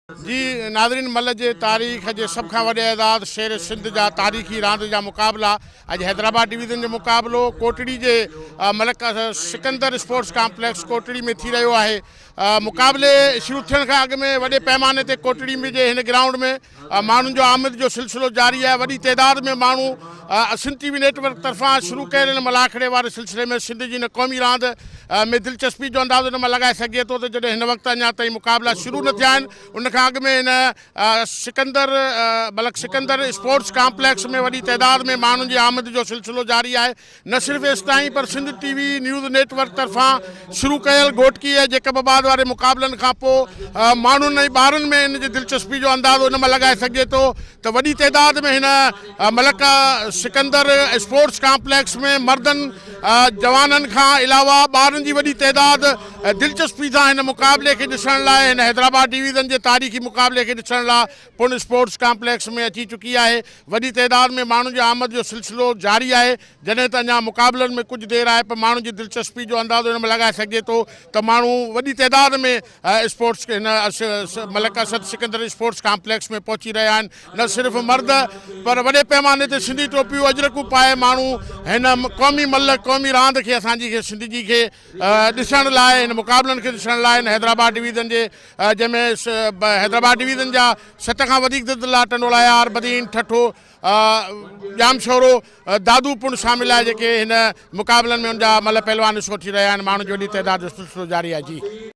جي ناظرين مل جي تاريخ جي سڀ کان وڏي اعزاز شير سنڌ جا تاريخي راند جا مقابلا اڄ حيدرآباد ڊويزن جو مقابلو ڪوٽڙي جي ملڪ سڪندر اسپورٽس ڪامپليڪس ڪوٽڙي ۾ ٿي رهيو آهي مقابلي شروع ٿيڻ کان اڳ ۾ وڏي پئماني تي ڪوٽڙي ۾ جي هن گرائونڊ ۾ ماڻهن جو آمد جو سلسلو جاري آهي وڏي تعداد ۾ ماڻهو Sindh T V network طرفان شروع ڪيل هن ملاکڙي واري سلسلي ۾ سنڌ جي هن قومي راند ۾ دلچسپي جو اندازو ان مان لڳائي سگهجي ٿو ته جڏهن هن وقت اڃا تائين مقابلا شروع نه ٿيا آهن ان کان اڳ ۾ هن سڪندر ملڪ سڪندر اسپورٽس ڪامپليڪس ۾ وڏي تعداد ۾ ماڻهن جي آمد جو سلسلو جاري آهي نه صرف ايستائين پر Sindh T V news network طرفان شروع ڪيل گهوٽڪي ۽ جيڪب آباد واري مقابلن کانپوء ماڻهن ۽ ٻارن ۾ ان جي دلچسپي جو اندازو ان مان لڳائي سگهجي ٿو ته وڏي تعداد ۾ هن ملڪ سڪندر اسپورٽس ڪامپليڪس ۾ مردن جوانن کان علاوه ٻارن جي وڏي تعداد دلچسپي سان هن مقابلي کي ڏسڻ لاء هن حيدرآباد ڊويزن جي تاريخي مقابلي کي ڏسڻ لاء پڻ اسپورٽس ڪامپليڪس ۾ اچي چڪي آهي وڏي تعداد ۾ ماڻهن جي آمد جو سلسلو جاري آهي جڏهن ته اڃا مقابلن ۾ ڪجهه دير آهي پر ماڻهن جي دلچسپي جو اندازو ان مان لڳائي سگهجي ٿو ته ماڻهو وڏي تعداد ۾ اسپورٽس هن ملڪ اسد سڪندر اسپورٽس ڪامپليڪس ۾ پهچي رهيا آهن نه صرف مرد پر وڏي پيماني تي سنڌي ٽوپيون اجرڪون پائي ماڻهو هن قومي ملهه قومي راند کي اسان جي کي سنڌ جي کي ڏسڻ لاء هن مقابلن کي ڏسڻ لاء هن حيدرآباد ڊويزن جي جنهن ۾ حيدرآباد ڊويزن جا ست کان وڌيڪ ضلعا ٽنڊولايار بدين ٺٽو ڄامشورو دادو پڻ شامل آهي جيڪي هن مقابلن ۾ ان جا ملهه پهلوان حصو وٺي رهيا آهن ماڻهن جي وڏي تعداد جو سلسلو جاري آهي جي.